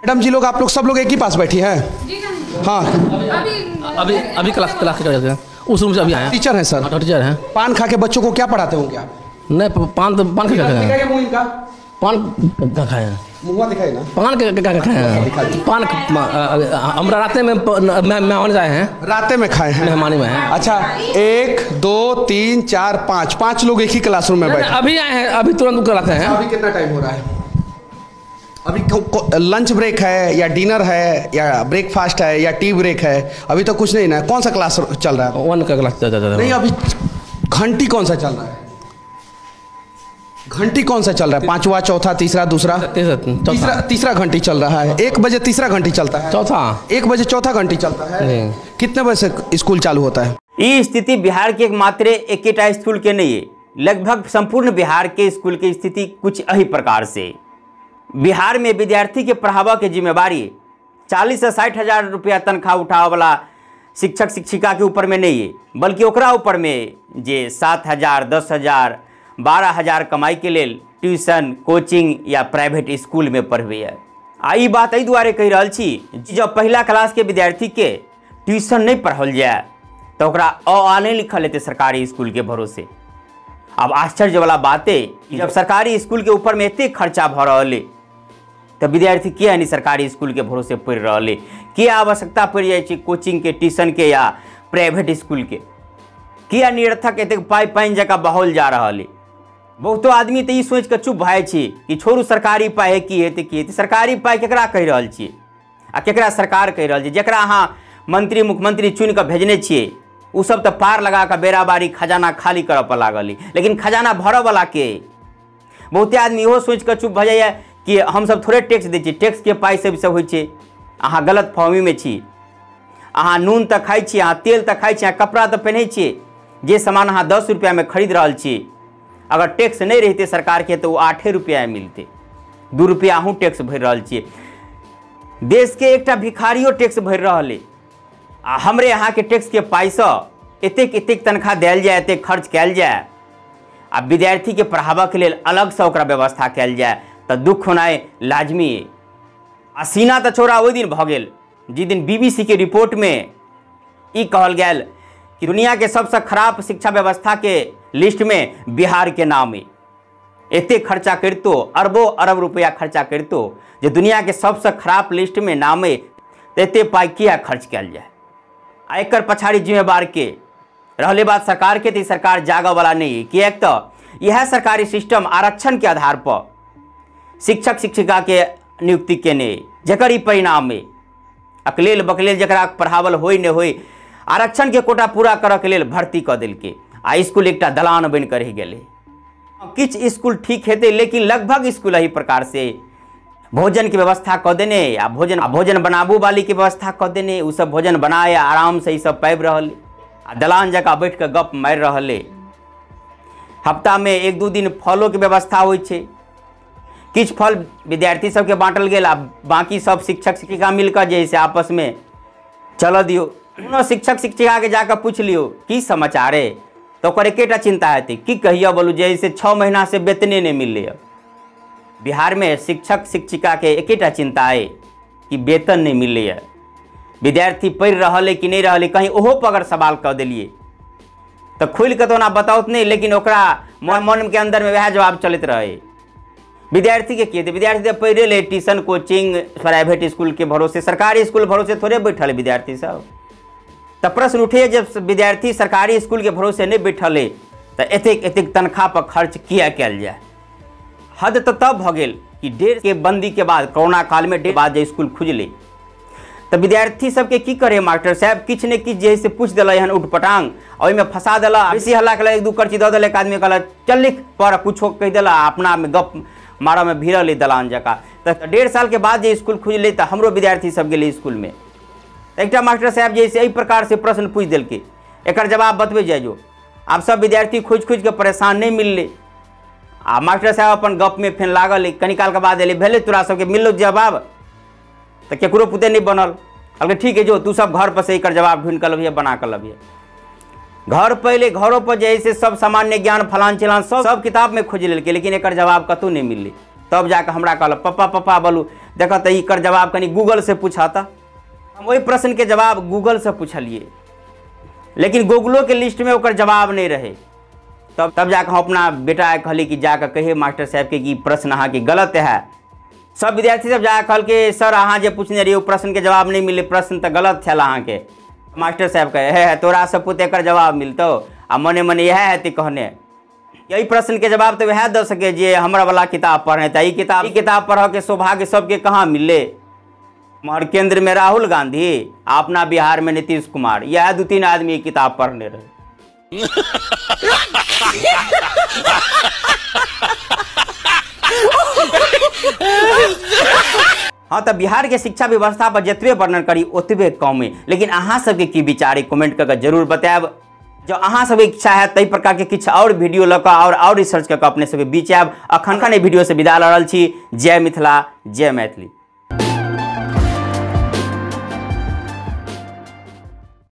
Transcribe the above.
Madam जी लोग, आप लोग सब लोग एक ही पास बैठी हैं? हाँ, अभी अभी क्लास क्लास कर उस रूम से अभी आए। टीचर हैं सर? टीचर हैं। पान खा के बच्चों को क्या पढ़ाते होंगे आप? नहीं, पान तो पान खाए हैं। पान क्या खाए हैं? मुँह दिखाई ना। पान क्या खाए हैं? पान हम रात में मेहमान आए हैं, राते में खाए हैं, मेहमानी में हैं। अच्छा, 1 2 3 4 5, 5 लोग एक ही क्लासरूम में बैठे अभी आए हैं, अभी तुरंत कराते हैं। अभी कितना टाइम हो रहा है? अभी लंच ब्रेक है या डिनर है या ब्रेकफास्ट है या टी ब्रेक है? अभी तो कुछ नहीं ना। कौन सा क्लास चल रहा है? 1 का क्लास चल रहा है। नहीं, अभी घंटी कौन सा चल रहा है? घंटी कौन सा चल रहा है? 5वां, 4था, 3रा, 2रा, तीसरा घंटी चल रहा है। 1 बजे तीसरा घंटी चलता है, चौथा 1 बजे चौथा घंटी चलता है। कितने बजे से स्कूल चालू होता है? ये स्थिति बिहार के मात्र एकेटा स्कूल के नहीं है, लगभग संपूर्ण बिहार के स्कूल की स्थिति कुछ यही प्रकार से। बिहार में विद्यार्थी के पढ़ावा के जिम्मेवारी 40 से 60 हजार रुपया तनख्वाह उठावे वाला शिक्षक शिक्षिका के ऊपर में नहीं है, बल्कि ओकरा ऊपर में जे 7,000, 10,000, 12,000 कमाई के लेल ट्यूशन, कोचिंग या प्राइवेट स्कूल में पढ़बे। आ ई बात एहि दुआरे कहि रहल छी, जब पहिला क्लास के विद्यार्थी के ट्यूशन नहीं पढ़ाओल जाए तो ओकरा अ आ नहीं लिखल हेतै सरकारी स्कूल के भरोसे। अब आश्चर्य वाला बात है, जब सरकारी स्कूल के ऊपर में एतेक खर्चा भऽ रहल है तऽ विद्यार्थी किया नहीं सरकारी स्कूल के भरोसे पढ़ि रहल है? किया आवश्यकता पड़ि जाइ छै कोचिंग के, ट्यूशन के या प्राइवेट स्कूल के? किया निरर्थक एतेक पाइ पानि जकाँ बहाओल जा रहल है? बहुतो आदमी तऽ ई सोचि कऽ चुप भए छी कि छोड़ू सरकारी पाइ है, की हेतै की हेतै। सरकारी पाइ केकरा कहि रहल छियै आ केकरा सरकार कहि रहल छियै? जकरा अहाँ मंत्री मुख्यमंत्री चुनि कऽ भेजने छियै ओ सब तऽ पार लगा कऽ बेराबारी खजाना खाली करऽ पर लागल है, लेकिन खजाना भरऽवला के? बहुते आदमी इहो सोचि कऽ चुप भऽ जाइए कि हमसब थोड़े टैक्स दै छियै, टैक्सके पाइ से सब होइ छै। अहाँ गलत फहमीमे छी। अहाँ नून तऽ खाइ छी, अहाँ तेल तऽ खाइ छी, अहाँ कपड़ा तऽ पहिनै छियै। जे सामान अहाँ 10 रुपैआमे खरीद रहल छी, अगर टैक्स नहीं रहते सरकार के तो वो 8 रुपया मिलते, 2 रुपया अहूँ टैक्स भरि रहल छियै। देश के एकटा भिखारियो टैक्स भरि रहल है, आ हमरे अहाँके टैक्स के पाइसँ एतेक एतेक तनख्वाह देल जाय, एतेक खर्च कयल जाय, आ विद्यार्थी के पढ़ाबऽके लेल अलगसँ ओकरा व्यवस्था कयल जाय तऽ दुख होनाइ लाजमी है। आ सीना तऽ चौड़ा ओहि दिन भऽ गेल जिस दिन BBC के रिपोर्टमे ई कहल गेल कि दुनिया के सबसँ खराब शिक्षा व्यवस्था के लिस्ट में बिहार के नाम है। एतेक खर्चा करितो, अरबों अरब रुपया खर्चा करितो, जे दुनिया के सबसँ खराब लिस्ट में नाम है, तऽ एतेक पाइ किया खर्च कयल जाय? आ एकर पछाड़ी जिम्मेवार के रहले बात सरकार के, तऽ सरकार जागऽवला नहीं है। किएक तऽ इएह सरकारी सिस्टम आरक्षण के आधार पर शिक्षक शिक्षिका के नियुक्ति केने, जकर ई परिणाम है। अकलेल बकलेल जकरा पढ़ावल होय नहि होय, आरक्षण के कोटा पूरा करऽ के लेल भर्ती कऽ देलकै, आ स्कूल एकटा दलान बनि कऽ रहि गेलै। किछु स्कूल ठीक हेतै, लेकिन लगभग स्कूल एहि प्रकार से भोजन के व्यवस्था कऽ देने, आ भोजन बनाबू वाली के व्यवस्था कऽ देने, ओ सब भोजन बनाए आराम से ई सब पाबि रहल, आ दलान जकाँ बैठ कऽ गप मारि रहल है। हफ्तामे 1-2 दिन फलोके व्यवस्था होइ छै, किछु फल विद्यार्थी सबके बाँटल गेल, आ बाँकी सब शिक्षक शिक्षिका मिलकऽ जे है से आपसमे चलऽ दियौ। कोनो शिक्षक शिक्षिकाके जाकऽ पूछि लियौ की समाचार है, तऽ ओकर एकेटा चिन्ता हेतै की कहियौ बोलू जे से 6 महीनासँ वेतने नहि मिललै। बिहारमे शिक्षक शिक्षिकाके एकेटा चिन्ता अइ कि वेतन नहि मिलैए, विद्यार्थी पढ़ि रहल है कि नहि रहल है। कहीं ओहो पर अगर सवाल कऽ देलियै तऽ खुलि कऽ तऽ ओना बताओत नहि, लेकिन ओकरा मनके अन्दरमे वएह जवाब चलैत रहै। विद्यार्थी के की हेतै? विद्यार्थी तऽ पढ़ि लै ट्यूशन, कोचिंग, प्राइवेट स्कूलके भरोसे, सरकारी स्कूल भरोसे थोड़े बैठल है विद्यार्थी सब। तऽ प्रश्न उठे, जब विद्यार्थी सरकारी स्कूलके भरोसे नहि बैठल है तऽ एतेक एतेक तनख्वाह पर खर्च किया कयल जाय? हद तऽ तब भऽ गेल कि 1.5 के बंदी के बाद, कोरोना कालमे 1.5 बाद जे स्कूल खुजलै तऽ विद्यार्थी सबके की करे मास्टर साहब, किछु ने किछु जे है से पूछि देलक एहन उटपटांग, ओहिमे फंसा देलक, बेसी हल्ला केलक, 1-2 करची दऽ देलक, आदमी कहलक चल लिख पढ़, कुछो कहि देलक, अपनामे गप मारऽमे भिड़ल दलान जकाँ। तऽ 1.5 साल के बाद जे स्कूल खुजलै तऽ हमरो विद्यार्थी सब गेलै स्कूलमे, तऽ एकटा मास्टर साहब जे है से एहि प्रकारसँ प्रश्न पूछि देलकै, एकर जवाब बतबै जाइ जो। आब सब विद्यार्थी खोजि खोजि कऽ परेशान नहि मिललै, आ मास्टर साहब अपन गपमे फेर लागल। कनी कालके बाद एलै, भेलै तोरा सबके मिललौ जवाब? तऽ केकरो पुते नहि बनल। कहलकै ठीक है जो, तू सब घर पर से एकर जवाब ढूँढि कऽ लबिहे, बना कऽ लबिहे। घर पर एलै, घरो पर जे है से सब सामान्य ज्ञान फलान चिलान सब किताबमे खोजि लेलकै, लेकिन एकर जवाब कतहु नहि मिललै। तब जाकऽ हमरा कहलक पप्पा पप्पा बोलू देखऽ तऽ एकर जवाब कनि गूगलसँ पूछऽ। तऽ हम ओहि प्रश्नके जवाब गूगलसँ पुछलियै, लेकिन गूगलोके लिस्टमे ओकर जवाब नहि रहै। तब तब जाकऽ हम अपना बेटाके कहली कि जाकऽ कहिए मास्टर साहेबके कि ई प्रश्न अहाँके गलत है। सब विद्यार्थी सब जाकऽ कहलकै सर अहाँ जे पूछने रहियै ओ प्रश्नके जवाब नहि मिललै, प्रश्न तऽ गलत छल अहाँके। मास्टर साहेब कहे हे तोरा सब पुत एकर जवाब मिलतौ, आ मने मने इएह हेतै कहने। एहि प्रश्नके जवाब तऽ वएह दऽ सकै जे हमरा वाला किताब पढ़ने। तऽ ई किताब पढ़ऽके सौभाग्य सबके कहाँ मिललै? मगर केंद्र में राहुल गांधी आ अपना बिहार में नीतीश कुमार, इएह 2-3 आदमी किताब पढ़ने रहे। हाँ तो बिहार के शिक्षा व्यवस्था पर जतबे वर्णन करी ओतबे कम है, लेकिन अहाँ सबके की विचार है कमेंट करके जरूर बतायब। जो अहाँ सबके इच्छा है ताहि प्रकार के किछु और वीडियो लऽ कऽ और रिसर्च कऽ कऽ अपने सबके बीच आयब। अखन वीडियो से विदा लऽ रहल छी। जय मिथिला, जय मैथिली।